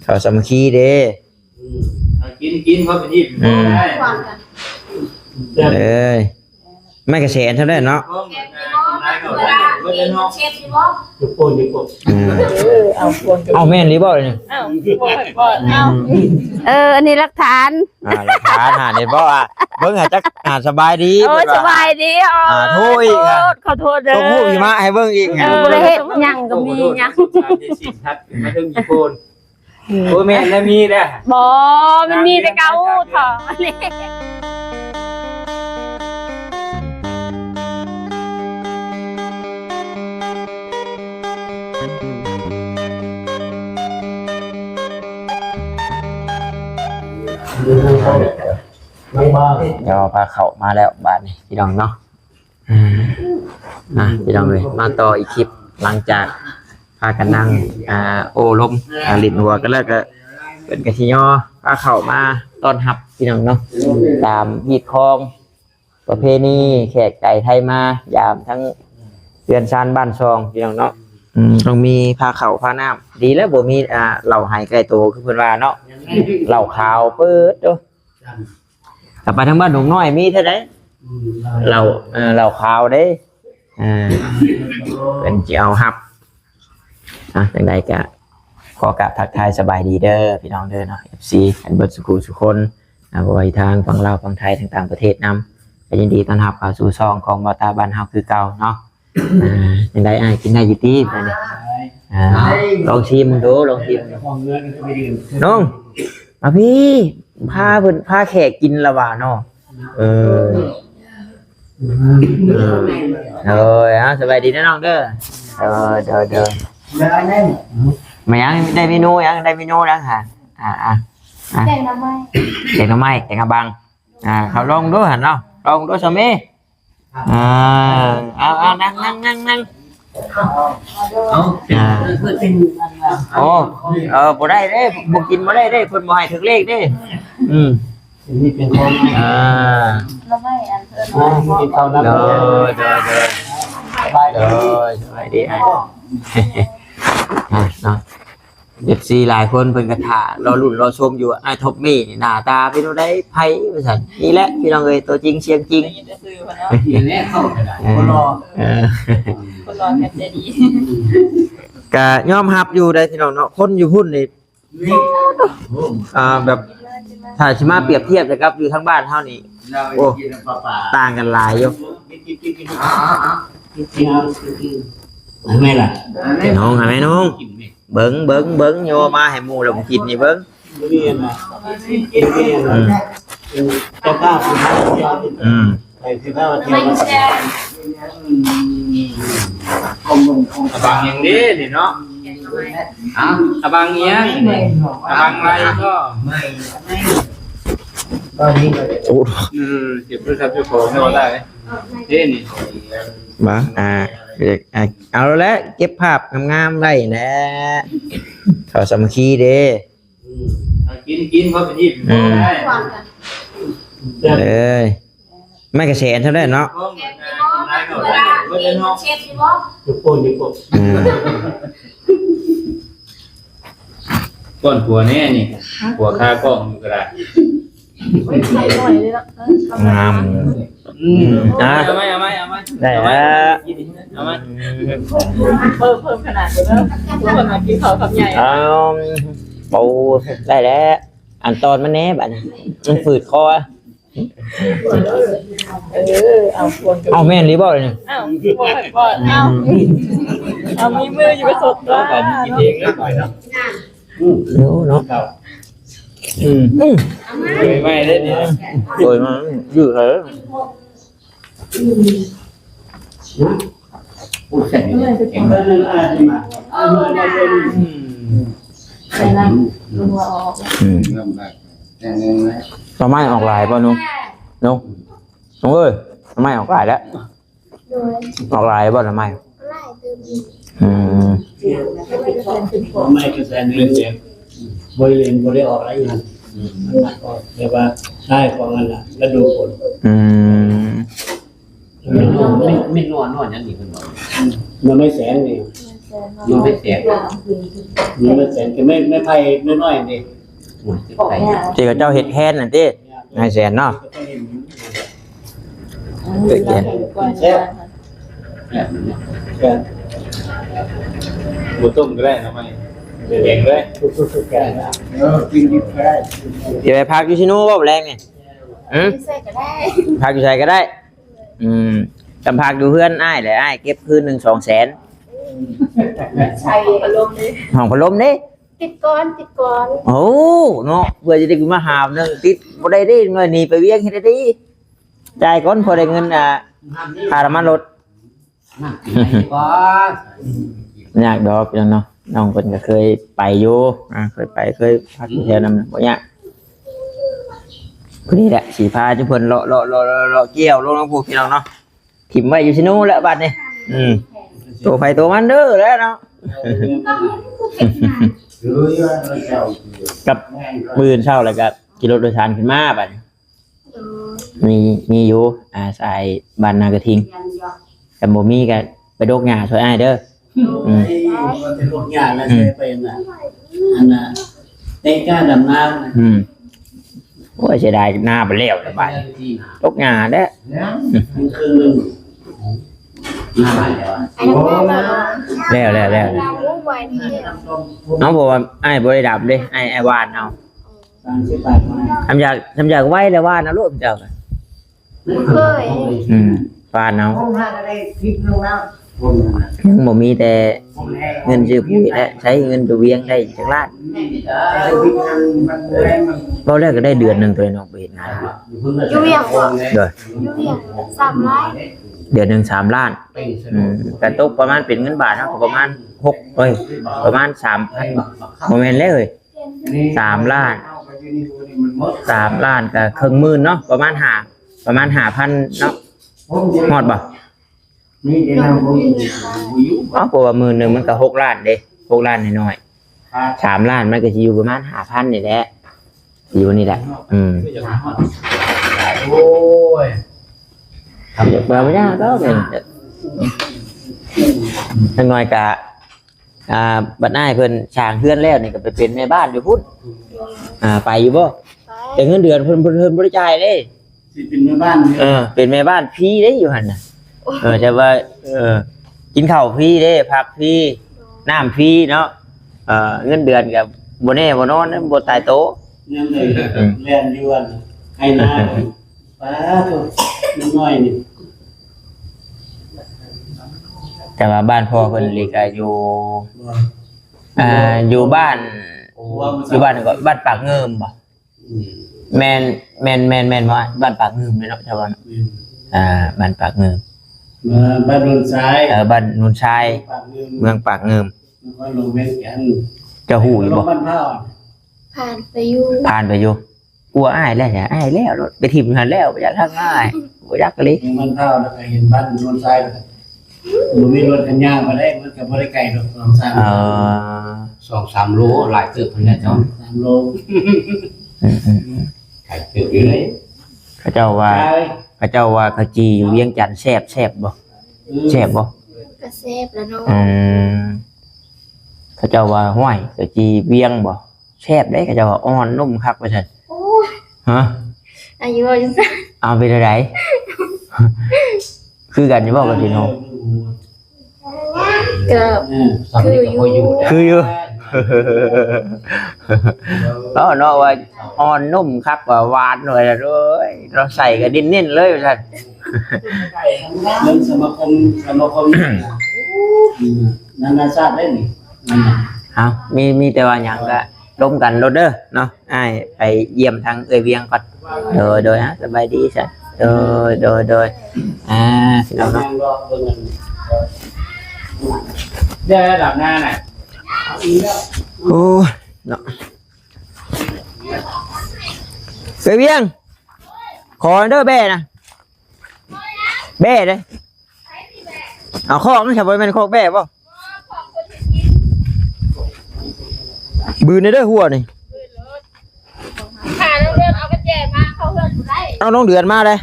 ເຂົ້າສາມັກຄີເດ້. ອືມ ເອົາກິນ ກິນ ເພາະເປັນອີ່ມ ອືມ ໄດ້ ເອີຍ ໄມ້ກະແສນເທົ່ານັ້ນເນາະ. ເອີ ເອົາ ເອົາ ແມ່ນອີ່ບໍ່ນີ້? ເອົາ ເອົາ ເອີ ອັນນີ້ຫຼັກຖານ ອ່າ ຫຼັກຖານ ເຫັນບໍ່ ອ່າ ເບິ່ງຫາຈັກ ອ່າ ສະບາຍດີ ໂອ້ຍ ເພິ່ນວ່າ ສະບາຍດີ ອ່າ ໂທອີກ ອ່າ ຂໍໂທດ ຂໍໂທດເດີ ສົ່ງຮູບຫິມະໃຫ້ເບິ່ງອີກ ເອີ ບໍ່ໄດ້ເຮັດຫຍັງກໍມີຫຍັງ ມາເຖິງຍີ່ປຸ່ນ. ໂອ້ ແມ່ນແລ້ວ ມີແລ້ວ ບໍ່ ມັນມີແຕ່ເກົ່າເຖາະ. ດຽວພາເຂົ້າມາແລ້ວບາດນີ້ ພີ່ນ້ອງເນາະ. ອ່າ ພີ່ນ້ອງເອີຍ ມາຕໍ່ອີກຄລິບ ຫຼັງຈາກພາກັນນັ່ງ ອ່າ ໂອ້ລົມ ອ່າ ຫຼິ້ນຫົວກັນແລ້ວ ກໍເພິ່ນກໍຊິຍໍພາເຂົ້າມາຕ້ອນຮັບ ພີ່ນ້ອງເນາະ. ຕາມຮີດຄອງປະເພນີ ແຂກໄກໄທມາຢາມທັງເຮືອນຊານບ້ານຊ່ອງ ພີ່ນ້ອງເນາະ. ອືມ ຕ້ອງມີພາເຂົ້າພານ້ຳ ດີແລ້ວບໍ່ມີ ອ່າ ເຫຼົ້າໄຮໄກ່ໂຕ ຄືເພິ່ນວ່າເນາະ ເຫຼົ້າຂາວເປີດໂຕ. ຖ້າໄປທາງບ້ານດົງນ້ອຍມີເທົ່າໃດ ອືມ ເຫຼົ້າ ເອີ ເຫຼົ້າຂາວເດ້ ອ່າ ເພິ່ນຊິເອົາຮັບ. ອ່ະ ຈັ່ງໃດກະຂໍກາບທັກທາຍສະບາຍດີເດີພີ່ນ້ອງເດີເນາະ ເອັຟຊີ ກັນເບິດສູ່ຄູ່ສູ່ຄົນ ອ່າ ບໍ່ວ່າຢູ່ທາງຝັ່ງລາວ ຝັ່ງໄທ ທາງຕ່າງປະເທດນຳ ກໍຍິນດີຕ້ອນຮັບເຂົ້າສູ່ຊ່ອງຂອງບ່າວຕາບ້ານເຮົາຄືເກົ່າເນາະ. ອ່າ ຈັ່ງໃດອ້າຍ ກິນໄດ້ຢູ່ຕິບາດນີ້? ອ່າ ລອງຊີມເບິ່ງດູ ລອງຊີມ. ນ້ອງ ມາພີ້ ພາເພິ່ນ ພາແຂກກິນລະຫວ່າເນາະ. ເອີ ເອີ ເອີ ເອົາ ສະບາຍດີເດີນ້ອງເດີ. ເອີ ເດີ ເດີ ມາຫຍັງ ໄດ້ເມນູຫຍັງ ໄດ້ເມນູຫຍັງຫາ? ອ່າ ອ່າ ອ່າ ແກງໜໍ່ໄມ້ ແກງໜໍ່ໄມ້ ແກງອະບັງ. ອ່າ ເຂົາລອງດູຫັ້ນເນາະ ລອງດູຊະເມ. ອ່າ ເອົາ ເອົາ ນັ່ງ ນັ່ງ ນັ່ງ ນັ່ງ. ເອົາ ອ່າ ໂອ້ ເອີ ບໍ່ໄດ້ເດ້ ບໍ່ກິນບໍ່ໄດ້ເດ້ ເພິ່ນບໍ່ໃຫ້ຖືກເລກເດ້. ອືມ ນີ້ເປັນຂອງ ອ່າ ໜໍ່ໄມ້ອັນເພິ່ນ ອ່າ ກິນເຂົ້ານຳ ໂດຍ ໂດຍ ໂດຍ ສະບາຍດີ ໂດຍ ສະບາຍດີ ອ່າ ອ່າ ເນາະ. ເອັຟຊີຫຼາຍຄົນເພິ່ນກໍຖ້າລໍລຸ້ນລໍຊົມຢູ່ ອ້າຍທັອບມີນີ້ໜ້າຕາເປັນແນວໃດ ໃຜວ່າຊັ້ນ. ນີ້ແຫຼະພີ່ນ້ອງເອີຍ ຕົວຈິງສຽງຈິງ ໄດ້ຍິນແຕ່ຊື່ເພິ່ນເນາະ ນີ້ແຫຼະເຂົາກໍໄດ້ ເອີ ຄົນຫຼໍ່ ເອີ ຄົນຫຼໍ່ແຖມໃຈດີ. ກໍຍອມຮັບຢູ່ເດ້ພີ່ນ້ອງເນາະ ຄົນຢູ່ພຸ້ນນີ້ ອ່າ ແບບ ຖ້າຊິມາປຽບທຽບໃສ່ກັບຢູ່ທາງບ້ານເຮົານີ້ ໂອ້ ຕ່າງກັນຫຼາຍຢູ່. ແມ່ນລະ ນ້ອງ ແມ່ນ້ອງ ເບິ່ງ ເບິ່ງ ເບິ່ງ ໂຍມາໃຫ້ໝູ່ແລ້ວບໍ່ກິນນີ້ເບິ່ງ. ອືມ ອືມ ອືມ ອະບັງຫຍັງເດ້ນີ້ເນາະ? ຮະ? ອະບັງອີ່ຫຍັງນີ້? ອະບັງໄລກໍ ໂອ້ ເອີ ເກັບໂທລະສັບເຈົ້າຂອງເນາະ ໄດ້ເດ້ນີ້ ມາ ອ່າ ເອົາແຫຼະ ເກັບພາບງາມໆໄວ້ແຫຼະ ເຂົ້າສາມັກຄີເດ້. ອືມ ເອົາກິນ ກິນ ເພາະເປັນອີ່ມ ອືມ ໄດ້ ເອີຍ ໄມ້ກະແສນເທົ່ານັ້ນເນາະ ເອີ ປ້ອນຜົວແນ່ນີ້ ຜົວຄາກ້ອງຢູ່ກໍໄດ້ ງາມ. ອືມ ອ່ະ ເອົາໃໝ່ ເອົາໃໝ່ ເອົາໃໝ່ ໄດ້ແລ້ວ ເອົາໃໝ່ ເພີ່ມ ເພີ່ມຂະໜາດເດີ ເພິ່ນວ່າກິນເຂົ້າຄຳໃຫຍ່. ອ້າວ ໂອ້ ໄດ້ແລ້ວ ອັນຕອນມັນແນ່ບາດນີ້ ມັນຝືດຄໍ. ເອີ ເອົາ ເອົາ ແມ່ນອີ່ບໍ່ນີ້? ເອົ້າ ບໍ່ໃຫ້ປ້ອນ ເອົ້າ ເອົາ ມີມືຢູ່ກະສົດຕົວະ ກິນເອງເລີຍຂ້ອຍເນາະ. ອືມ ເນາະ ອືມ ໄວໆເດ້ນີ້ ໂດຍມາຢູ່ເອີ ອືມ ອືມ ໜໍ່ໄມ້ອອກຫຼາຍບໍ່ ໜູ? ໜູ ເອີຍ ໜໍ່ໄມ້ອອກຫຼາຍແລ້ວ. ໂດຍ ອອກຫຼາຍບໍ່ ໜໍ່ໄມ້? ຫຼາຍຕື່ມອີກ. ອືມ ໜໍ່ໄມ້ກໍແສນໜຶ່ງ ບໍ່ໄດ້ເຫຼັ້ນ ບໍ່ໄດ້ອອກຫຼາຍງານ ອືມ ມັນມັກອອກ ແບບວ່າໃຊ້ຂອງອັນລະດູຝົນ. ອືມ ເມັນໜໍ່ ເມັນໜໍ່ຫຍັງນີ້ເພິ່ນບອກ? ໜໍ່ໄມ້ແສນນີ້. ລວມເປັນແສນ ລວມເປັນແສນ ກໍໄມ້ ໄມ້ໄຜ່ນ້ອຍໆນີ້ ໂອ້ຍ ໄມ້ໄຜ່ ທີ່ເຂົາເຈົ້າເຮັດແຄນນັ້ນຕິ ນາຍແສນເນາະ ເປັນແຄນ ແຊບ ແຊບ ບໍ່ຕົ້ມກໍໄດ້ ໜໍ່ໄມ້ ແກງເລີຍ ເອີ ກິນດິບກໍໄດ້ ຊິໄປພັກຢູ່ຊິໂນບໍ່ ມື້ແລງນີ້? ຫື? ຢູ່ໃສກໍໄດ້ ພັກຢູ່ໃສກໍໄດ້. ອືມ ຈຳພັກຢູ່ເຮືອນອ້າຍແຫຼະ ອ້າຍເກັບຄືນໜຶ່ງສອງແສນ ໃສ່ພັດລົມເດ້ ຫ້ອງພັດລົມເດ້ ຕິດກ່ອນ ຕິດກ່ອນ ໂອ້ ເນາະ ເພື່ອຈະໄດ້ມາຫາໜຶ່ງ ຕິດບໍ່ໄດ້ເດ້ ໜ້ອຍໜີໄປວຽງເຮັດໄດ້ ຈ່າຍກ່ອນ ພໍໄດ້ເງິນ ອ່າ ຄ່ານ້ຳມັນລົດ. ຍາກດອກພີ່ນ້ອງເນາະ ນ້ອງເພິ່ນກໍເຄີຍໄປຢູ່ ອ່າ ເຄີຍໄປ ເຄີຍພັກຢູ່ແຖວນັ້ນ ບໍ່ຍາກ ພໍດີແຫຼະ ຊິພາຈຸເພິ່ນເລາະ ເລາະ ເລາະ ເລາະ ເລາະກ່ຽວລົງນຳພວກພີ່ນ້ອງເນາະ ຖິ້ມໄວ້ຢູ່ຊິໂນແຫຼະບັດນີ້ ອືມ ໂຕໃຜໂຕມັນເດີແຫຼະເນາະ ກັບມື້ອື່ນເຊົ້າແລ້ວກໍຂີ່ລົດໂດຍສານຂຶ້ນມາບັດນີ້. ໂດຍ ມີ ມີຢູ່ ອ່າ ສາຍບ້ານນາກະທິງ ຄັນບໍ່ມີກໍໄປດົກຫຍ້າຊ່ວຍອ້າຍເດີ ໂດຍ ອືມ ໄປດົກຫຍ້າແລ້ວ ອືມ ຊ່ວຍໄປນະ ອັນນ່າ ເຕະກ້າດຳນາ ອືມ ໂອ້ຍ ເສຍດາຍນາບໍ່ແລ້ວລະບາດ ດົກຫຍ້າແລ້ວ ຍັງ ອືມ ເຄິ່ງໜຶ່ງ ແລ້ວ ແລ້ວ ແລ້ວ ເອົາ ເພາະວ່າອ້າຍບໍ່ໄດ້ດຳເດ້ ອ້າຍ ອ້າຍຫວ່ານເອົາ ສາມສິບບາດ ທຳຢາກ ທຳຢາກໄວແລ້ວຫວ່ານເອົາໂລດເຈົ້າ ບໍ່ເຄີຍ ອືມ ຫວ່ານເອົາ ຍັງບໍ່ມີແຕ່ເງິນຊື້ປຸ໋ຍແຫຼະ ໃຊ້ເງິນໄປວຽງໄດ້ຈັກລ້ານ ເວົ້າແລ້ວກໍໄດ້ເດືອນໜຶ່ງຕົວເນາະ ໄປເຮັດງານ ຢູ່ວຽງບໍ່? ໂດຍ ຢູ່ວຽງສາມລ້ານ ເດືອນໜຶ່ງສາມລ້ານ ອືມ ກໍຕົກປະມານເປັນເງິນບາດເຮົາກໍປະມານຫົກ ເອີຍ ປະມານສາມພັນ ບໍ່ແມ່ນແລ້ວເອີຍ ສາມລ້ານ ສາມລ້ານກໍເຄິ່ງໝື່ນເນາະ ປະມານຫ້າ ປະມານຫ້າພັນເນາະ ຮອດບໍ່? ເອົ້າ ເພາະວ່າໝື່ນໜຶ່ງມັນກໍຫົກລ້ານເດ້ ຫົກລ້ານນ້ອຍໆ ສາມລ້ານມັນກໍຊິຢູ່ປະມານຫ້າພັນນີ້ແຫຼະ ຢູ່ນີ້ແຫຼະ ອືມ ໂອ້ຍ ບໍ່ ບໍ່ຍາກດອກ ຢ່າງໜ້ອຍກະ ອ່າ ບັດອ້າຍເພິ່ນສ້າງເຮືອນແລ້ວນີ້ກໍໄປເປັນແມ່ບ້ານຢູ່ພຸ້ນ ອ່າ ໄປຢູ່ບໍ່? ໄປ ແຕ່ເງິນເດືອນເພິ່ນ ເພິ່ນ ເພິ່ນບໍ່ໄດ້ຈ່າຍເດ້ ຊິເປັນແມ່ບ້ານນີ້ ເອີ ເປັນແມ່ບ້ານຟຣີເດ້ຢູ່ຫັ້ນນະ ໂອ້ຍ ເອີ ແຕ່ວ່າ ເອີ ກິນເຂົ້າຟຣີເດ້ ພັກຟຣີ ໂດຍ ນ້ຳຟຣີເນາະ ເອີ ເງິນເດືອນກໍບໍ່ແນ່ບໍ່ນອນ ບໍ່ຕາຍໂຕ ຍາມໃດ ອືມ ແລ່ນຢູ່ອັນໄຮ່ນາ ປາໂທ້ ນ້ອຍນີ້ ແຕ່ວ່າບ້ານພໍ່ເພິ່ນນີ້ກໍຢູ່ ອ່າ ຢູ່ບ້ານ ຢູ່ບ້ານກໍ ບ້ານປາກງື່ມບໍ່? ອືມ ແມ່ນ ແມ່ນ ແມ່ນ ແມ່ນບໍ່? ບ້ານປາກງື່ມເດ້ເນາະ ເຈົ້າວ່າເນາະ ອືມ ອ່າ ບ້ານປາກງື່ມ ບ້ານໂນນຊາຍ ເອີ ບ້ານໂນນຊາຍ ປາກງື່ມ ເມືອງປາກງື່ມ ນະຄອນຫຼວງວຽງຈັນ ເຈົ້າຮູ້ຢູ່ບໍ່? ບ້ານພ້າວ ຜ່ານໄປຢູ່ ຜ່ານໄປຢູ່ ກົວອ້າຍແລ້ວ ອ້າຍແລ້ວໂລດ ໄປຖິ້ມຢູ່ຫັ້ນແລ້ວ ບໍ່ຢາກທັກອ້າຍ ບໍ່ຢາກເລີຍ ເມືອງບ້ານພ້າວ ແລ້ວກໍເຫັນບ້ານໂນນຊາຍ ບໍ່ມີລົດຄັນຍາວກໍໄດ້ ມັນກໍບໍ່ໄດ້ໄກດອກ ສອງສາມ ເອີ ສອງສາມໂລ ຫຼາຍເຕີບພຸ້ນແຫຼະເຈົ້າ ສາມໂລ ອືມໆໆ ໄກເຕີບຢູ່ເດ້ ເຂົາເຈົ້າວ່າ ເຂົາເຈົ້າວ່າເຂົ້າຈີ່ຢູ່ວຽງຈັນແຊບ ແຊບບໍ່? ອືມ ແຊບບໍ່? ກໍແຊບແລ້ວເນາະ ອືມ ເຂົາເຈົ້າວ່າ ຫ້ວຍ ເຂົ້າຈີ່ວຽງບໍ່? ແຊບເດ້ ເຂົາເຈົ້າວ່າອ່ອນນຸ້ມຄັກວ່າຊັ້ນ ໂອ້ຍ ຮະ ອາຍຸວ່າຈັ່ງຊັ້ນ ເອົາ ເປັນຈັ່ງໃດ ຄືກັນຢູ່ບໍ່ກັບພີ່ນ້ອງ? ກໍ ເອີ ຄືຢູ່ ຄືຢູ່ ເວົ້າເນາະວ່າອ່ອນນຸ້ມຄັກວ່າຫວານວ່າຊັ້ນ ໂອ້ຍ ເນາະ ໃສ່ກໍເນັ້ນໆເລີຍວ່າຊັ້ນ ເລື່ອງສະມາຄົມ ສະມາຄົມ ອືມ ນານາຊາດໄດ້ນີ້ ເອົາ ມີ ມີແຕ່ວ່າຫຍັງກໍລົມກັນໂລດເດີເນາະ ອ້າຍໄປຢ້ຽມທາງເອື້ອຍວຽງກ່ອນ ໂດຍ ໂດຍ ອ່າ ສະບາຍດີຊະ ໂດຍ ໂດຍ ໂດຍ ອ່າ ພີ່ນ້ອງເນາະ ໄດ້ລະດັບໜ້ານະ ໂອ້ຍ ເນາະ ເອື້ອຍວຽງ ຂໍເດີແບ້ນະ ແບ້ເດ້ ເອົາຄອກນັ້ນຊະ ບໍ່ແມ່ນຄອກແບ້ບໍ່? ບືນເດີຫົວນີ້ ພານ້ອງເດືອນເອົາກະແຈມາເຂົ້າເຮືອນບໍ່ໄດ້ ເອົານ້ອງເດືອນມາເດ້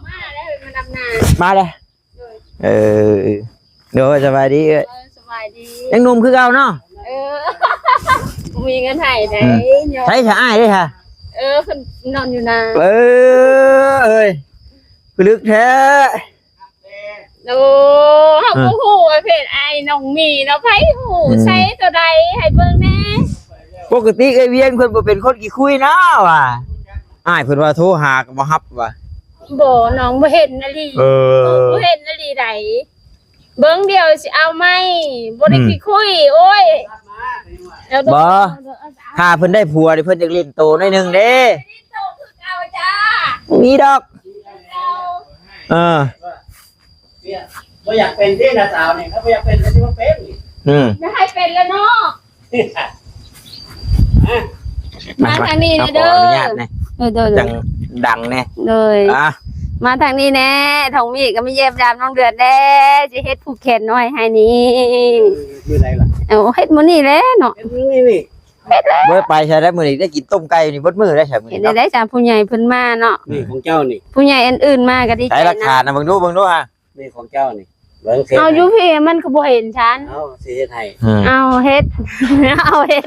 ມາແລ້ວ ມາດຳນາ ມາເດ້ ໂດຍ ເອີ ໂດຍ ສະບາຍດີເອື້ອຍ ເອີ ສະບາຍດີ ຍັງໜຸ່ມຄືເກົ່າເນາະ. ເອີ ບໍ່ມີເງິນໃຫ້ໄດ໋. ອືມ ໃສຊະອ້າຍເດ້ຊະ? ເອີ ເພິ່ນນອນຢູ່ນາ. ເອີ ເອີຍ ຄືລຶກແທ້. ໂອ້ ເຮົາ ເອີ ບໍ່ຮູ້ວ່າເພດອ້າຍນ້ອງມີເນາະ ໃຜຮູ້ ອືມ ໃສໂຕໃດໃຫ້ເບິ່ງແດ່. ປົກກະຕິເອື້ອຍວຽງເພິ່ນບໍ່ເປັນຄົນຂີ້ຄຸຍນະວ່າ ອ້າຍເພິ່ນວ່າໂທຫາກໍບໍ່ຮັບວ່າ. ບໍ່ ນ້ອງບໍ່ເຫັນອີ່ຫຼີ. ເອີ ບໍ່ເຫັນອີ່ຫຼີໃດ໋. ເບິ່ງ ດຽວຊິເອົາໃໝ່ ບໍ່ໄດ້ ອືມ ຂີ້ຄຸຍ. ໂອ້ຍ ບໍ່ ຖ້າເພິ່ນໄດ້ຜົວນີ້ ເພິ່ນຢາກຫຼິ້ນໂຕໜ້ອຍໜຶ່ງເດ້. ຫຼິ້ນໂຕຄືເກົ່າຈ້າ. ມີດອກ. ເອີ ບໍ່ຢາກເປັນຕິ ນ້າສາວນີ້ ຖ້າບໍ່ຢາກເປັນກໍຊິມາເປັນ. ອືມ ຢາກໃຫ້ເປັນແລ້ວເນາະ. ມາທາງນີ້ແດ່ເດີ. ຂໍອະນຸຍາດແດ່. ໂດຍໆໆ ຈັ່ງດັງແດ່. ໂດຍ ອ່ະ ມາທາງນີ້ແດ່. ທອງມີກໍມາຢ້ຽມຢາມນ້ອງເດືອນແດ່ ຊິເຮັດຜູກແຂນນ້ອຍໃຫ້ນີ້. ເອີ ມື້ໃດລະ? ເອົາ ເຮັດມື້ນີ້ແຫຼະເນາະ. ເຮັດມື້ນີ້ນີ້. ເຮັດແລ້ວ. ບໍ່ໄດ້ໄປໃສແລ້ວ ມື້ນີ້ໄດ້ກິນຕົ້ມໄກ່ນີ້ເບິດມື້ໄດ້ໃສມື້ນີ້. ເຮັດໄດ້ ເນາະ ຕາມຜູ້ໃຫຍ່ເພິ່ນມາເນາະ. ນີ້ຂອງເຈົ້ານີ້. ຜູ້ໃຫຍ່ອື່ນໆມາກໍດີໃຈນຳ. ໃສຫຼັກຖານນະ? ເບິ່ງດູ ເບິ່ງດູ ອ່ະ. ນີ້ຂອງເຈົ້ານີ້ ເບິ່ງ ເອົາຢູ່ພີ້ ມັນຄືບໍ່ເຫັນຊັ້ນ. ເອົາ ຊິເຮັດໃຫ້. ອືມ ເອົາເຮັດ ເອົາເຮັດ.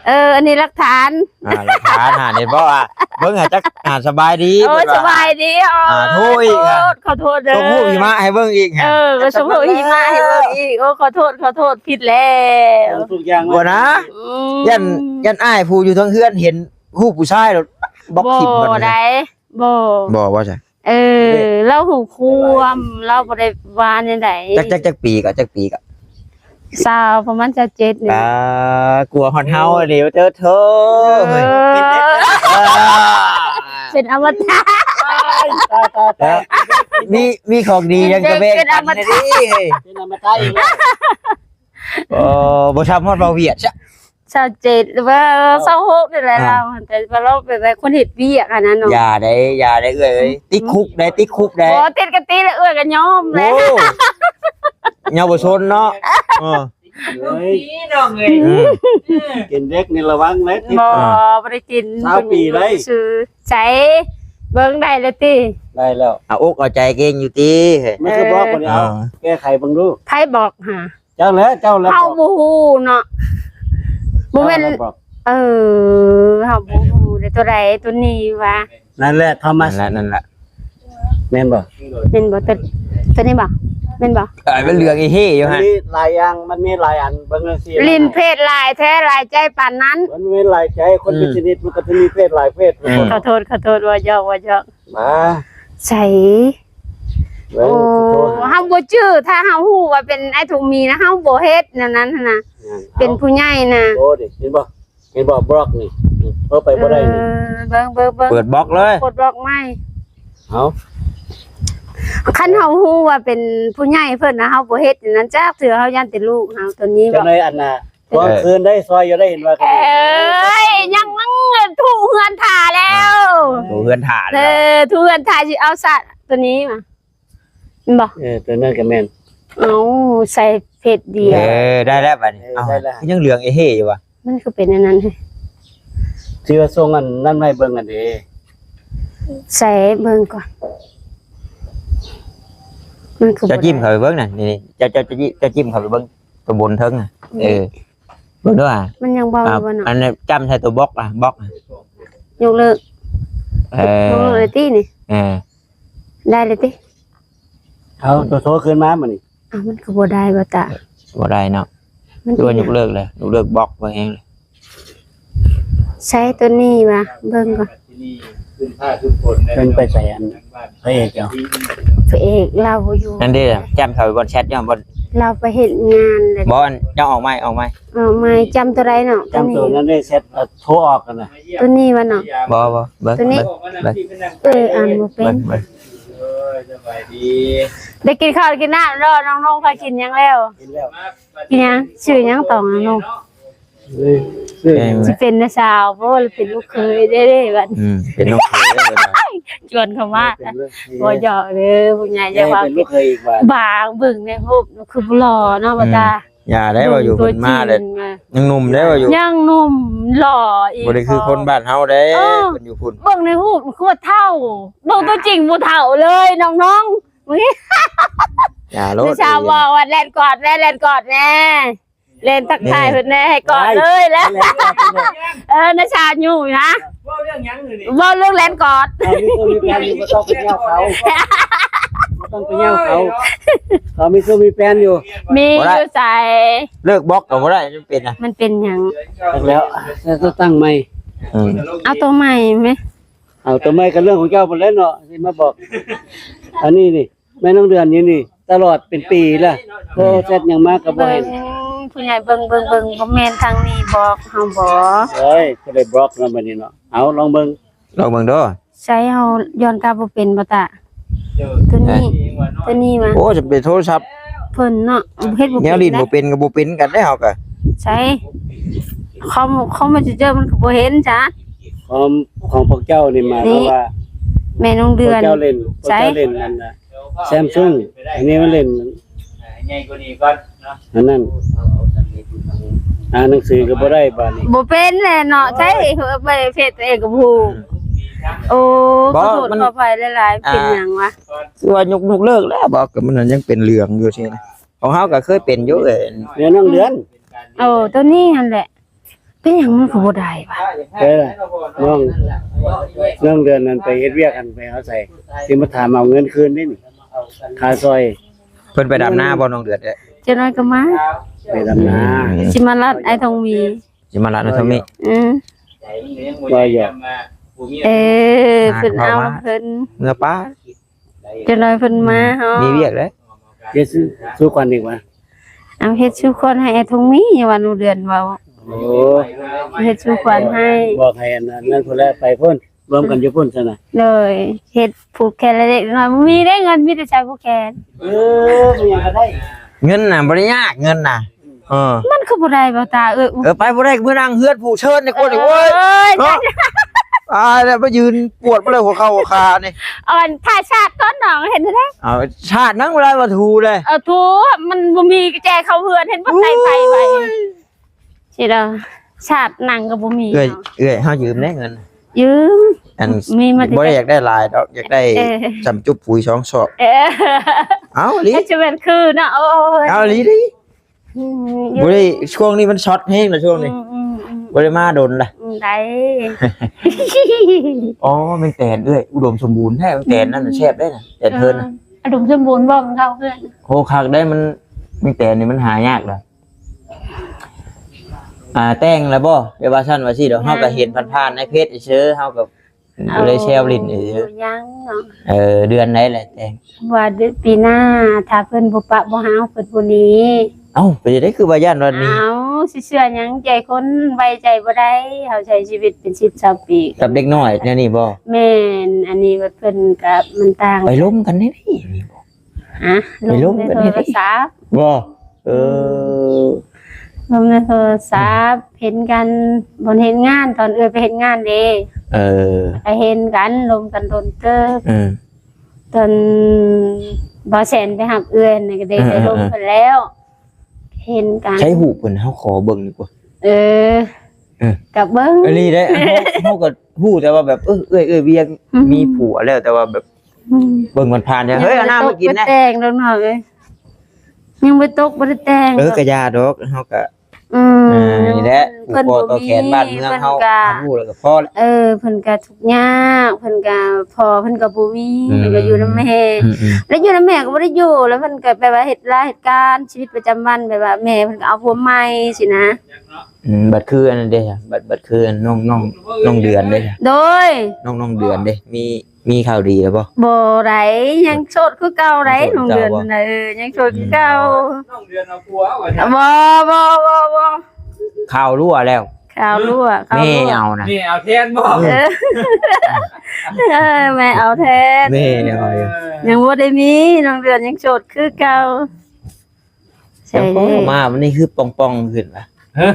ເອີ ອັນນີ້ຫຼັກຖານ. ອ່າ ຫຼັກຖານຫາ ເຫັນບໍ່ ອ່າ ເບິ່ງຫາຈັກ ອ່າ ສະບາຍດີ. ໂອ້ ເພິ່ນວ່າ ສະບາຍດີ. ອໍ ອ່າ ໂທອີກ ອ່າ ຂໍໂທດ ຂໍໂທດເດີ. ສົ່ງຮູບຫິມະໃຫ້ເບິ່ງອີກ. ເອີ ກໍສົ່ງຮູບຫິມະໃຫ້ເບິ່ງອີກ. ໂອ້ ຂໍໂທດ ຂໍໂທດ ຜິດແລ້ວ. ທຸກຢ່າງ ບໍ່ນະ. ອືມ ຢ້ານ ຢ້ານອ້າຍຜູ້ຢູ່ເທິງເຮືອນເຫັນຮູບຜູ້ຊາຍແລ້ວບລັອກຖິ້ມ. ບໍ່ໄດ້ ບໍ່ ບໍ່ ບໍ່ໃຊ່. ເອີ ເດ້ ລາວຮູ້ຄວາມ ລາວບໍ່ໄດ້ວ່າແນວໃດ. ຈັກ ຈັກ ຈັກປີກໍ ຈັກປີກໍ? ຊາວ ປະມານຊາວເຈັດນີ້. ອ່າ ກວ່າຮອດເຮົາເດ້. ເອີ ເຕີໂທ ເອີ ເປັນອະມະຕະ. ຕາຍ ຕາຍ ຕາຍ ຕາຍ. ມີ ມີຂອງດີຫຍັງກໍແບ່ງປັນແດ່ເດ້. ເປັນອະມະຕະອີກແລ້ວ. ໂອ້ ບໍ່ຊ້ຳຮອດເວົ້າຫວຽດຊະ. ຊາວເຈັດ ຫຼືວ່າ ເອີ ຊາວຫົກນີ້ແຫຼະ ອ່າ ລາວ ແຕ່ວ່າລາວເປັນແບບຄົນເຮັດວຽກຫັ້ນນະເນາະ. ຢ່າໄດ້ ຢ່າໄດ້ເອື້ອຍເອີຍ. ອືມ ຕິດຄຸກໄດ້ ຕິດຄຸກໄດ້. ບໍ່ ຕິດກໍຕິແລ້ວ ເອື້ອຍກໍຍອມແຫຼະ. ໂອ້ ເຍົາວະຊົນເນາະ. ເອີ ເອີຍ ພີ່ນ້ອງເອີຍ. ອືມ ເອີ ກິນເດັກນີ້ລະວັງເດ້. ບໍ່ ອ່າ ບໍ່ໄດ້ກິນ. ຊາວປີໄດ້. ຊື່ໃສ ເບິ່ງໄດ້ແລ້ວຕິ? ໄດ້ແລ້ວ. ເອົາອົກເອົາໃຈເກັ່ງຢູ່ຕິ? ມັນຄືບລັອກບໍ່ໄດ້ເອົາ. ເອີ ແກ້ໄຂເບິ່ງດູ. ໃຜບລັອກຫາ? ເຈົ້າແຫຼະ ເຈົ້າແຫຼະ. ເຮົາບໍ່ຮູ້ເນາະ. ບໍ່ແມ່ນ ເຈົ້າແຫຼະບອກ. ເອີ ເຮົາບໍ່ຮູ້ເດ້ ຕົວໃດຕົວນີ້ຫວາ. ນັ້ນແຫຼະ ທອມມັສ. ນັ້ນແຫຼະ ນັ້ນແຫຼະ. ແມ່ນບໍ່? ແມ່ນບໍ່? ຕົວ ຕົວນີ້ບໍ່? ແມ່ນບໍ່? ເອີ ມັນເຫຼືອງອີເຮຢູ່ຫັ້ນ. ມັນມີຫຼາຍຢ່າງ ມັນມີຫຼາຍອັນ. ເບິ່ງຈັ່ງຊີ້ ຫຼິ້ນເພດຫຼາຍແທ້ ຫຼາຍໃຈປານນັ້ນ. ມັນມີຫຼາຍໃຈ ຄົນເປັນ ອືມ ຊະນິດ ມັນກໍຈະມີເພດຫຼາຍເພດ. ອືມ ຂໍໂທດ ຂໍໂທດ ເວົ້າຢອກ ເວົ້າຢອກ. ມາ ໃສ? ເບິ່ງ ໂອ້ ເຮົາບໍ່ຈື່ ຖ້າເຮົາຮູ້ວ່າເປັນອ້າຍທຸງມີນະ ເຮົາບໍ່ເຮັດແນວນັ້ນຫັ້ນນະ. ເປັນຜູ້ໃຫຍ່ນະ. ໂອ້ ນີ້ເຫັນບໍ່? ເຫັນບໍ່? ບລັອກນີ້ ເອົາໄປບໍ່ໄດ້ນີ້. ເອີ ເບິ່ງ ເບິ່ງ ເບິ່ງ ເປີດບລັອກເລີຍ ປົດບລັອກໃໝ່. ເອົາ ຄັນເຮົາຮູ້ວ່າເປັນຜູ້ໃຫຍ່ເພິ່ນນະ ເຮົາບໍ່ເຮັດແນວນັ້ນຈັກເທື່ອ. ເຮົາຢ້ານແຕ່ລູກເຮົາຕົວນີ້. ຈັກໜ້ອຍອັນນະ ທວງຄືນໄດ້ ຊ່ອຍຢູ່ໄດ້ ເຫັນວ່າ. ເອີຍ ຍັງ ຍັງທຸເຮືອນຖ້າແລ້ວ. ອ່າ ທຸເຮືອນຖ້າແລ້ວ. ເອີ ທຸເຮືອນຖ້າຊິເອົາສະ ຕົວນີ້ມາ ແມ່ນບໍ່? ເອີ ຕົວນັ້ນກໍແມ່ນ. ເອົາ ໃສ່ເພັດດຽວ. ເອີ ໄດ້ແລ້ວບັດນີ້. ເອີ ເອົາ ໄດ້ແລ້ວ. ຍັງເຫຼືອງເອເຮຢູ່ວະ? ມັນຄືເປັນອັນນັ້ນ ທີ່ວ່າສົ່ງອັນນັ້ນມາໃຫ້ເບິ່ງຫັ້ນເດ. ໃສ່ເບິ່ງກ່ອນ. ມັນຄື ເຈົ້າຈິ້ມເຂົ້າໄປເບິ່ງນະ. ນີ້ໆ ເຈົ້າ ເຈົ້າ ເຈົ້າຈິ້ມເຂົ້າໄປເບິ່ງ ຕົວບົນເທິງນະ. ນີ້ ເອີ ເບິ່ງເດີ. ມັນຍັງເບົາຢູ່ບໍ່ເນາະ? ອັນນັ້ນຈ້ຳໃສ່ຕົວບລັອກອະ ບລັອກອະ. ຍົກເລີກ. ເອີ ຍົກເລີກເລີຍຕິນີ້? ເອີ ໄດ້ເລີຍຕິ? ເອົາ ຕົວໂທຂຶ້ນມາບັດນີ້. ອ້າວ ມັນກໍບໍ່ໄດ້ບໍ່ຕາ. ບໍ່ໄດ້ເນາະ. ມັນ ຄືວ່າຍົກເລີກເລີຍ ຍົກເລີກບລັອກໄວ້ແຮງເລີຍ. ໃຊ້ຕົວນີ້ວ່າ ເບິ່ງກ່ອນ. ເພິ່ນໄປໃສ ອັນ ພະເອກເຈົ້າ? ພະເອກລາວບໍ່ຢູ່. ນັ້ນເດ້ ຈ້ຳເຂົ້າໄປບ່ອນແຊັດ ຍ້ອນບ່ອນ ລາວໄປເຮັດງານແລ້ວ. ບໍ່ ເຈົ້າອອກໃໝ່ ອອກໃໝ່ ອອກໃໝ່. ຈ້ຳຕົວໃດເນາະ? ຈ້ຳຕົວນັ້ນເດ້ ແຊັດ ໂທອອກຫັ້ນນະ. ຕົວນີ້ວ່າເນາະ? ບໍ່ ບໍ່ ເບິ່ງ ຕົວນີ້ ເບິ່ງ ເອີ ອ່ານບໍ່ເປັນ. ເບິ່ງ ເບິ່ງ ໂອ້ຍ ສະບາຍດີ. ໄດ້ກິນເຂົ້າກິນນ້ຳແລ້ວ ນ້ອງໆ ພາກິນຫຍັງແລ້ວ? ກິນແລ້ວ. ກິນຫຍັງ? ຊື່ຫຍັງຕອງນ້ອງ? ເອີ ຊິເປັນນ້າສາວບໍ່ ຫຼືເປັນລູກເຂີຍເດ້ ເດ້ບັດ? ອືມ ເປັນລູກເຂີຍເດ້. ຊວນເຂົ້າມາ ເປັນລູກເຂີຍ. ບໍ່ຢອກເດີ ຜູ້ໃຫຍ່ຢ່າວ່າ. ເປັນລູກເຂີຍອີກບັດ. ບາງ ເບິ່ງໃນຮູບຄືບໍ່ຫຼໍ່ເນາະ ອືມ ວ່າຕາ. ຢ່າໄດ້ວ່າຢູ່ ເພິ່ນມາແລ້ວ ຍັງໜຸ່ມໄດ້ວ່າຢູ່ ຍັງໜຸ່ມຫຼໍ່ອີກ. ບໍ່ໄດ້ຄືຄົນບ້ານເຮົາເດ້. ເອີ ເພິ່ນຢູ່ພຸ້ນ ເບິ່ງໃນຮູບຄືວ່າເຖົ້າ ເບິ່ງຕົວຈິງບໍ່ເຖົ້າເລີຍນ້ອງໆ. อย่าโลด น้าสาวบอกว่าแล่นกอดแม่ แล่นกอดแม่ แล่นทักทายเพิ่นแน่ ให้กอดเลยแล้ว แล่นกอดเพิ่นแน่ เออ น้าสาวอยู่นะ เว้าเรื่องหยังนี่ เว้าเรื่องแล่นกอด เอามีคนมีแฟนอยู่ บ่ต้องไปเย้าเขา บ่ต้องไปเย้าเขา เขามีคนมีแฟนอยู่ มีอยู่ไส เลิกบล็อกก็บ่ได้ มันเป็นนะ มันเป็นหยัง แล้ว แล้วก็ตั้งใหม่ อืม เอาตัวใหม่ไหม เอาตัวใหม่ก็เรื่องของเจ้าหมดแล้วเนาะ สิมาบอก อันนี้นี่ แม่น้องเดือนอยู่นี่ ตลอดเป็นปีละ โทรแชทหยังมาก็บ่เห็น เบิ่ง ผู้ใหญ่เบิ่ง เบิ่ง เบิ่ง บ่แม่นทางนี้บอกเฮาบ่ เฮ้ย ก็ได้บล็อกแล้วบัดนี้เนาะ เอาลองเบิ่ง ลองเบิ่งเด้อ ใช้เฮาย้อนกลับบ่เป็นบ่ตะ ตัวนี้ ตัวนี้มา โอ้ จะเป็นโทรศัพท์ เพิ่นเนาะ เฮ็ดบ่เป็น แนวลิ้นบ่เป็นก็บ่เป็นกันได้เฮาก็ ใช้ คอม คอมเมสเซนเจอร์มันก็บ่เห็นจ้ะ คอมของพวกเจ้านี่หมายความว่า แม่น้องเดือน พวกเจ้าเล่น พวกเจ้าเล่นนั่นน่ะ แซมซุง อันนี้มันเล่น ใหญ่กว่านี้ก่อนเนาะ อันนั้น อ่านหนังสือก็บ่ได้บาดนี้ บ่เป็นแหละเนาะ ใช้ไปเฮ็ดเองก็บ่ฮู้ โอ้ บ่ ขอโทษ มัน ขออภัยหลายๆ เป็นหยังวะ คือว่ายก ยกเลิกแล้วบ่ ก็มันยังเป็นเหลืองอยู่ซี่นะ ของเฮาก็เคยเป็นอยู่เอ้ย เดี๋ยวน้องเดือน โอ้ ตัวนี้หั่นแหละ เป็นหยังมันคือบ่ได้วะ เออ น้อง น้องเดือนนั้นไปเฮ็ดเวียกหั่น ไปเอาใส่ สิมาถามเอาเงินคืนนี่นี่ ค่าซอย เพิ่นไปดำนาบ่น้องเดือนเอ้ย จักหน่อยก็มา ไปดำนา อืม สิมาลัดอ้ายทองมี สิมาลัดอ้ายทองมี อืม ว่าหยอก เออ เพิ่นเอา เพิ่น เมื่อป้า จักหน่อยเพิ่นมาเฮา มีเวียกเด้ เฮ็ดสู่ สู่ขวัญอีกวะ เอาเฮ็ดสู่ขวัญให้อ้ายทองมี อย่าว่าหนูเดือนเว้า โอ้ เฮ็ดสู่ขวัญให้ บอกให้อันนั้น นั่นพุ่นแหละ ไปพุ่น รวมกันอยู่พุ่นซั่นน่ะ โดย เฮ็ดผูกแขนเล็กๆน้อยๆ บ่มีเด้เงิน มีแต่ใช้ผูกแขน เออ มีหยังก็ได้ เงินน่ะบ่ได้ยาก เงินน่ะ เออ มันคือบ่ได้บ่ตาเอ้ย เออ ไปบ่ได้ มื้อนั่งเฮือนผู้เชิญนี่คนนี่ โอ้ย เอ้ย เนาะ ตายแล้ว มายืนปวดมาเลยหัวเข่าหัวขานี่ อ่อน ถ้าชาติต้นหนองเห็นได้ เอาชาตินั่งบ่ได้มาถูเลย เออ ถู มันบ่มีกุญแจเข้าเฮือน เห็นบ่ ไต่ไฟไว้ โอ้ย สิดอก ชาตินั่งก็บ่มี เอื้อย เนาะ เอื้อย เฮายืมได้เงิน ยืม อัน มีมาแต่ บ่ได้อยากได้หลายดอก อยากได้ เออ สำจุบปุ๋ยสองซอก เออ เอาอีหลี จะเป็นคือเนาะ โอ้ย เอาอีหลีดิ อืม บ่ได้ ช่วงนี้มันช็อตแฮงนะช่วงนี้ อืม อืม อืม บ่ได้มาดนละ อืม ได้ อ๋อ แมงแตนเอื้อย อุดมสมบูรณ์แท้ แมงแตนนั่นน่ะ อืม แซ่บได้นะ แตนเพิ่นน่ะ เออ อุดมสมบูรณ์บ่ มันเข้าเฮือน โอ้ คักได้ มัน แมงแตนนี่มันหายากนะ อ่า แต่งแล้วบ่ แบบว่าซั่นว่าซี่ดอก เฮาก็เห็นผ่านๆในเพจซื่อ เฮาก็ เอา เลยแซวหลิ้นซื่อ ยังเนาะ เออ เดือนใดแหละแต่ง ว่าเดือน ปีหน้า ถ้าเพิ่นบ่ปะบ่หาเฮา เพิ่นบ่หนี เอ้า เป็นจั่งใดคือว่าย้านว่าหนี เอ้า สิเชื่อหยัง ใจคนไว้ใจบ่ได้ เฮาใช้ชีวิตเป็นสิบสองปี กับเด็กน้อยแนวนี้บ่ แม่น อันนี้ว่าเพิ่นก็มันต่าง ไปลมกันได้นี่ ฮะ ไปลมกัน โทรศัพท์ บ่ เออ ลมในโทรศัพท์ เห็นกันบ่อนเฮ็ดงาน ตอนเอื้อยไปเฮ็ดงานเด้ เออ ไปเห็นกัน ลมกันโดนเติบ เออ ตอนบ่าวแสนไปหับเอื้อยนั่นก็ได้ เออ ได้ลม เออ กันแล้ว เห็นกัน ใช้หูปเพิ่น เฮาขอเบิ่งดีกว่า เออ เออ ก็เบิ่ง อีหลีเด้ เฮา เฮาก็ ฮู้แต่ว่าแบบ เออ เอื้อย เอื้อยเวียง อืม มีผัวแล้ว แต่ว่าแบบ อืม เบิ่งผ่านๆ เนี่ย เฮ้ย เอาน้ำมากินนะ ยังบ่ได้ตกบ่ได้แต่งดอกน้องเอ้ย ยังบ่ได้ตกบ่ได้แต่ง เออ ดอก กะอย่าดอก เฮากะ อืม อ่า นี่แหละ ผูกคอต่อแขนบ้านเมืองเฮา เพิ่นกะ ฮู้แล้วกะพอแล้ว เออ เพิ่นกะทุกข์ยาก เพิ่นกะ พ่อเพิ่นกะบ่มี อืม เพิ่นกะอยู่นำแม่ อืมๆ แล้วอยู่นำแม่กะบ่ได้อยู่ แล้วเพิ่นกะแบบว่าเฮ็ดลาเฮ็ดการ ชีวิตประจำวัน แบบว่าแม่เพิ่นกะเอาผัวใหม่ซี้นะ อืม บัดคืออันนั้นเด้ บัด บัดคืออันน้อง น้อง น้องเดือนเด้ โดย น้อง น้องเดือนเด้ มี มีข่าวดีแล้วบ่ บ่ได้ ยังโสดคือเก่าได้ ยังโสดคือเก่าบ่ น้องเดือน เออ ยังโสดคือเก่า อืม น้องเดือนเอาผัวว่าซั่น บ่ บ่ บ่ บ่ ข่าวรั่วแล้ว ข่าวรั่ว ข่าวรั่ว แม่เอานะ แม่เอาแทนบ่ เออ เออ แม่เอาแทน แม่เอาอยู่ ยังบ่ได้มี น้องเดือนยังโสดคือเก่า ใช่ แล้วก็มาวันนี้คือป่องๆขึ้นนะ ฮะ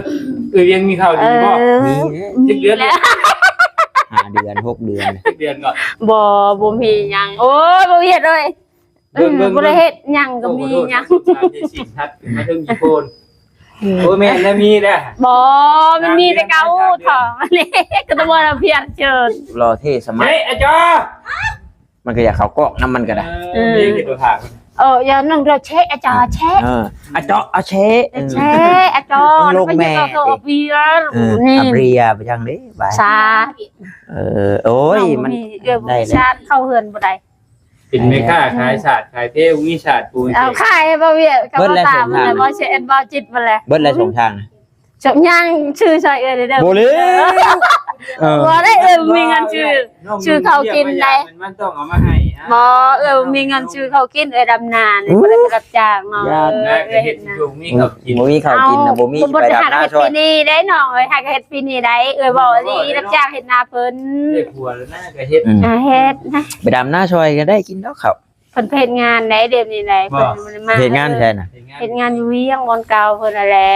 เอ้ย ยังมีข่าวดีบ่ เออ มีนะ มี สิบเดือนแล้ว ห้าเดือน หกเดือน สิบเดือนก่อน บ่ บ่มีหยัง โอ้ย บ่เฮ็ดเลย เบิ่ง เบิ่ง บ่ได้เฮ็ดหยังก็มีหยัง โอ้ ขอโทษนะ สงสารยายสิงห์ทัดมาถึงกี่คน โอ้ย แม่นแล้วมีแล้ว บ่ มันมีแต่เก่า สามเดือน ถอดมานี่ ก็ต้องว่าเราเพียรเชิญ หล่อเท่สมัย เฮ้ย อาจารย์ ມັນກໍຢາກເຂົ້າກ້ອງນຳ ມັນກໍໄດ້ ເອີ ເອີ ມີກິນຕົວທາງ ເອີ ຢ່າໜຶ່ງເດີ ເຊະ ອາຈາເຊະ ເອີ ອາເຈາະ ອາເຊະ ເຊະ ອາຈອະ ອາຈອະ ເອີ ເອີ ອາເບຍ ອາຫຍັງເດ້ ສາ ເອີ ໂອ້ຍ ມັນ ເອື້ອຍບໍ່ມີຊາດ ເຂົ້າເຮືອນບໍ່ໄດ້ ເປັນແມ່ຄ້າຂາຍສາດຂາຍເພ ບໍ່ມີສາດປູ ເອົາຂາຍໃຫ້ບ່າວວຽດກັບບ່າວຕາ ເບິດແລ້ວ ບ່າວເຊະ ບ່າວຈິດ ເບິດແລ້ວ ເບິດແລ້ວສອງທາງ ສອງທາງ ຊື້ຊ່ອຍເອື້ອຍເດີ ບໍ່ເລີຍ ເອີ ບໍ່ໄດ້ ເອື້ອຍບໍ່ມີເງິນຊື້ ຊື້ເຂົ້າກິນໄດ້ ມັນຕ້ອງເອົາມາໃຫ້ ບໍ່ ເອື້ອຍບໍ່ມີເງິນຊື້ເຂົ້າກິນ ເອື້ອຍດຳນານີ້ ບໍ່ໄດ້ໄປຮັບຈ້າງເນາະ ເອີ ເຮັດນາ ບໍ່ມີເຂົ້າກິນນະ ບໍ່ມີ ຊິໄປດຳນາຊ່ອຍ ປີນີ້ໄດ້ນ້ອງເອີຍ ຫາກະເຮັດປີນີ້ໄດ້ ເອື້ອຍເວົ້າອີ່ຫຼີ ຮັບຈ້າງເຮັດນາເພິ່ນ ໄດ້ຜົວແລ້ວນະ ກະເຮັດ ອືມ ອາ ເຮັດນະ ໄປດຳນາຊ່ອຍກໍໄດ້ກິນດອກເຂົ້າ ເພິ່ນໄປເຮັດງານໄດ້ ດຽວນີ້ໄດ້ ເພິ່ນບໍ່ໄດ້ມາ ເຮັດງານໃສນະ ເຮັດງານຢູ່ວຽງບ່ອນເກົ່າເພິ່ນຫັ້ນແຫຼະ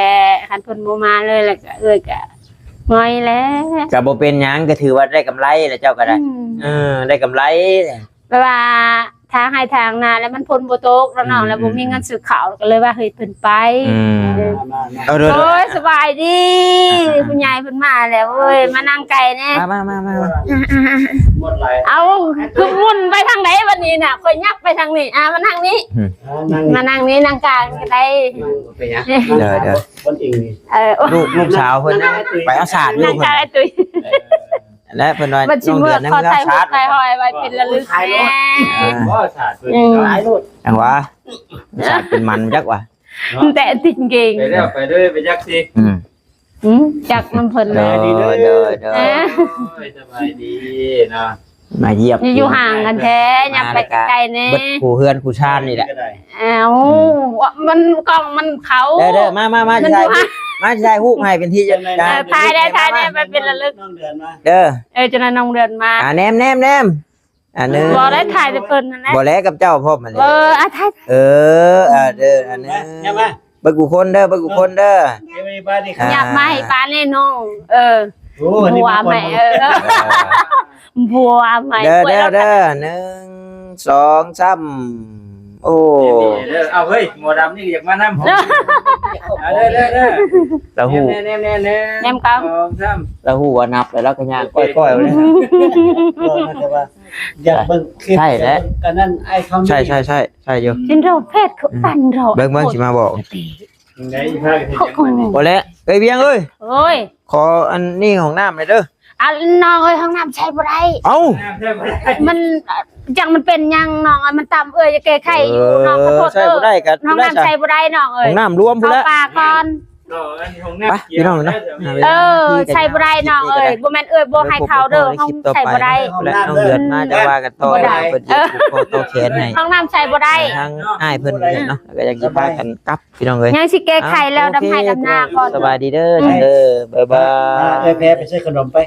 ຄັນເພິ່ນບໍ່ມາເລີຍ ແລ້ວກະເອື້ອຍກະງອຍແຫຼະ ກະບໍ່ເປັນຫຍັງ ກະຖືວ່າໄດ້ກຳໄລແລ້ວເຈົ້າກໍໄດ້ ອືມ ເອີ ໄດ້ກຳໄລ ແປວ່າ ຖ້າໄຮ່ຖ້ານາແລ້ວມັນຝົນບໍ່ຕົກ ແລ້ວນ້ອງ ອືມ ແລ້ວບໍ່ມີເງິນຊື້ເຂົ້າ ກໍເລີຍວ່າໃຫ້ເພິ່ນໄປ ອືມ ເອີ ເອີ ໂດຍ ໂດຍ ໂດຍ ສະບາຍດີ ອ່າໆໆ ຜູ້ໃຫຍ່ເພິ່ນມາແລ້ວເວີຍ ມານັ່ງໃກ້ແດ່ ມາໆໆໆ ເອົາ ຄືໝຸ່ນໄປທາງໃດບັດນີ້ນະ ຂ້ອຍຍັບໄປທາງນີ້ ອ່າ ມານັ່ງນີ້ ອືມ ມານັ່ງນີ້ ນັ່ງກາງກໍໄດ້ ເດີໆ ເອີ ລູກ ລູກສາວເພິ່ນໄປເອົາສາດຢູ່ ນັ່ງກາງໄອ້ຕຸ້ຍ ແລະເພິ່ນວ່າ ມັນຊິເມືອ ນ້ອງເດືອນ ຂໍຖ່າຍຮູບຖ່າຍຫອຍໄວ້ເປັນລະລຶກແດ່ ເອີ ບໍ່ສາດເພິ່ນ ອືມ ຫຼາຍໂລດ ຈັ່ງຫວາ ສາດເປັນມັນຈັກຫວາ ແຕ່ຕິດເກງ ໄປແລ້ວໄປເລີຍ ໄປຈັກຊິ ອືມ ອືມ ຈັກນຳເພິ່ນ ໂດຍ ໂດຍ ໂດຍ ໂດຍ ເອີ ໂອ້ຍ ສະບາຍດີເນາະ ມາຢ້ຽມ ຢູ່ຫ່າງກັນແທ້ ຍັບໄປໃກ້ໆແດ່ ເບິດຄູ່ເຮືອນຄູ່ຊານນີ້ແຫຼະ ເອົ້າ ມັນກ້ອງມັນເຂົ້າ ເດີໆ ມາໆໆ ຊິຖ່າຍຮູບ ມາຊິຖ່າຍຮູບໃຫ້ເປັນທີ່ ເອີ ຖ່າຍໄດ້ ຖ່າຍໄດ້ ໄປເປັນລະລຶກ ນ້ອງເດືອນມາ ເດີ ເອີ ຈັ່ງນັ້ນນ້ອງເດືອນມາ ອ່າ ແນມໆໆ ອ່າ ໜຶ່ງ ບໍ່ໄດ້ ຖ່າຍແຕ່ເພິ່ນນັ້ນແຫຼະ ບໍ່ແລະກັບເຈົ້າພ້ອມຫັ້ນແຫຼະ ເອີ ອ່າ ຖ່າຍ ເອີ ອ່າ ເດີ ອັນໜຶ່ງ ເອີ ມາ ເບິດຄູ່ຄົນເດີ ເບິດຄູ່ຄົນເດີ ສະບາຍດີ ອ່າ ຍາກມາໃຫ້ປານນີ້ນ້ອງ ເອີ ໂອ້ ອັນນີ້ ບົວໃໝ່ ເອີ ບົວໃໝ່ ເດີ ເດີ ເດີ ໜຶ່ງ ສອງ ສາມ ໂອ້ ເອົາເຮີ້ຍ ໝໍດຳນີ້ຢາກມານຳ ເດີ ເດີ ເດີ ລາວຮູ້ ແນມໆໆ ແນມກັບ ສອງ ສາມ ລາວຮູ້ວ່ານັບແລ້ວ ລາວກໍຍ່າງກ້ອຍໆ ເລີຍ ຢາກເບິ່ງຄລິບ ໃຊ່ແຫຼະ ອັນນັ້ນ ອ້າຍຄຳ ໃຊ່ໆໆ ໃຊ່ຢູ່ ຊິນໂຣເພັດ ອືມ ປັນໂຣ ເບິ່ງໆ ຊິມາບອກ ຈັ່ງໃດພາກັນເຮັດຫຍັງບັດນີ້ ບໍ່ແລະ ເອີຍ ວຽງເອີຍ ໂອ້ຍ ຂໍອັນນີ້ຫ້ອງນ້ຳແດ່ເດີ ອັນ ນ້ອງເອີຍ ຫ້ອງນ້ຳໃຊ້ບໍ່ໄດ້ ເອົ້າ ຫ້ອງນ້ຳໃຊ້ບໍ່ໄດ້ ມັນ ຈັກມັນເປັນຫຍັງນ້ອງເອີຍ ມັນຕຳເອື້ອຍ ຢາກແກ້ໄຂຢູ່ ເອີ ນ້ອງ ຂໍໂທດເດີ ໃຊ້ບໍ່ໄດ້ກໍ ຫ້ອງນ້ຳໃຊ້ບໍ່ໄດ້ນ້ອງເອີຍ ຫ້ອງນ້ຳລວມພຸ້ນແຫຼະ ເຂົ້າປ່າກ່ອນ ໄປພີ່ນ້ອງເນາະ ເອີ ໃຊ້ບໍ່ໄດ້ນ້ອງເອີຍ ບໍ່ແມ່ນເອື້ອຍບໍ່ໃຫ້ເຂົ້າເດີ ຫ້ອງໃຊ້ບໍ່ໄດ້ ແລະນ້ອງເດືອນມາຈະວ່າກັນຕໍ່ ບໍ່ໄດ້ ເພິ່ນຈະຜູກຄໍຕໍ່ແຂນໃຫ້ ຫ້ອງນ້ຳໃຊ້ບໍ່ໄດ້ ທາງອ້າຍເພິ່ນເນາະ ກໍຢາກຊິພາກັນກັບ ພີ່ນ້ອງເອີຍ ຍັງຊິແກ້ໄຂແລ້ວ ດຳໄຮ່ດຳນາກ່ອນ ສະບາຍດີເດີ ເດີ ບາຍບາຍ ເອີຍ ແພໄປຊື້ຂະໜົມໄປ